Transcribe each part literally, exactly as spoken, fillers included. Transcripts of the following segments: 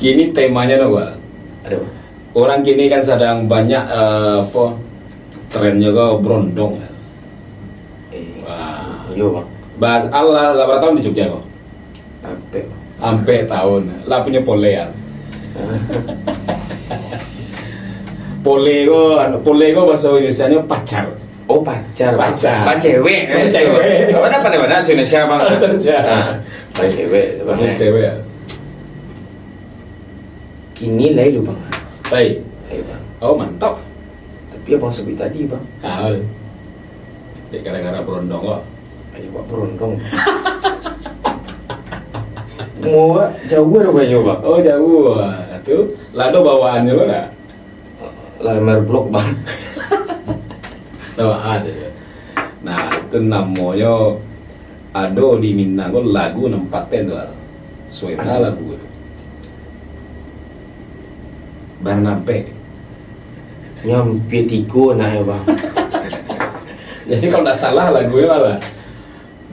Ini temanya no, Bang. Aduh. Orang kini kan sadang banyak, eh, apa, trennyo ko brondong. Eh, Wah. Iyo, Bang. Bah, alah, lah bara tahun di Jogja ko? Ampek. Ampek tahun. Lah punyo pole, ya. Pole ko, anu, pole ko bahasa Indonesianyo pacar. Oh, pacar. Pacar. Pacar cewek, eh. Pacar cewek. Apa dah pandai bana bahasa Indonesia, Bang? Pacar. Nah, pacar cewek, Bang, Pacar eh. cewek, ya. Kini lai lu, Bang. Lai. Lai, Bang. Oh, mantap. Tapi abang sabuik tadi, Bang. Ah, lai. Dek gara-gara berondong kok. Ayo, Bang, berondong. Mau, Bang, jauah dah banyak, Bang. Oh, jauah. Tu, lado bawaannyo lo dah. Lah, merblok, Bang. Tahu ada. Nah, itu namonyo ado di Minang ko lagu nan paten tu, Al. Suena lagu tu. Baranampek. Nyo ampia tigo nak ya, Bang. Jadi kalau ndak salah lagu tu alah.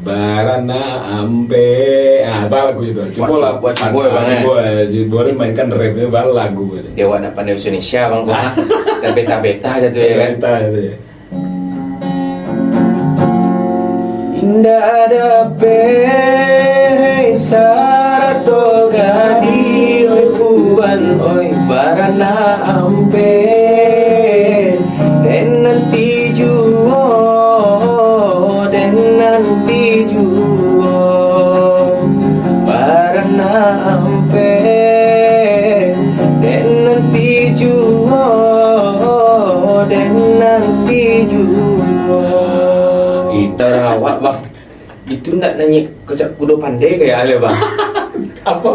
Barana ampe. Ah, apa lagu itu? Cuba Wah, lah. Cuba, cuba, Bang, eh. Cuba, cuba mainkan rapnya, baru lagu itu. Dia awak nak pandai bahasa Indonesia, Bang, kok, ah. Terbeta-beta aja tu, ya, kan? Terbeta aja tu, ya. Indak ada pe sarato gadih kuban, oi, barana ampe. Den nanti juo, den nanti juo, barana ampe, den nanti juo, den nanti juo. Ito dah awak, Bang. Itu ndak nanyik kocap kudo pandai kayak ale, Bang. Apa?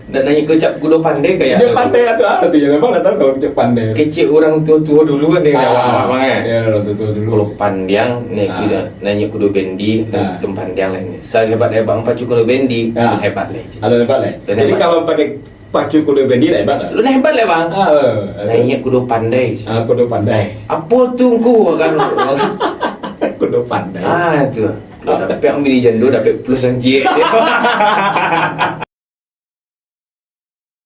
Ndak nanyik kocap kudo pandai kayak Kecek ale, Bang. Pandai atau apa tu? Ya, memang ndak tahu kalau kecek pandai. Kecek orang tua-tua dulu kan dia Ah, awak, Bang, eh. Ya, orang tua-tua dulu. Kalau pandiang, ni Ah. kudo, nanyik kudo bendi, Ah. belum pandiang lah ini. Sehebat-hebat pacu kudo bendi, Ah. hebat lah. Ada hebat lah. Dan Jadi hebat. kalau pakai pacu kudo bendi, dah hebat lah. Lu dah hebat lah, Bang. Ah, eh, Nanyik kudo pandai. Ah, kudo pandai. Apa tu engkau kan? Kudo pandai. Ah, tu. Kalau dapek ambil di jando, dapek plus anjir.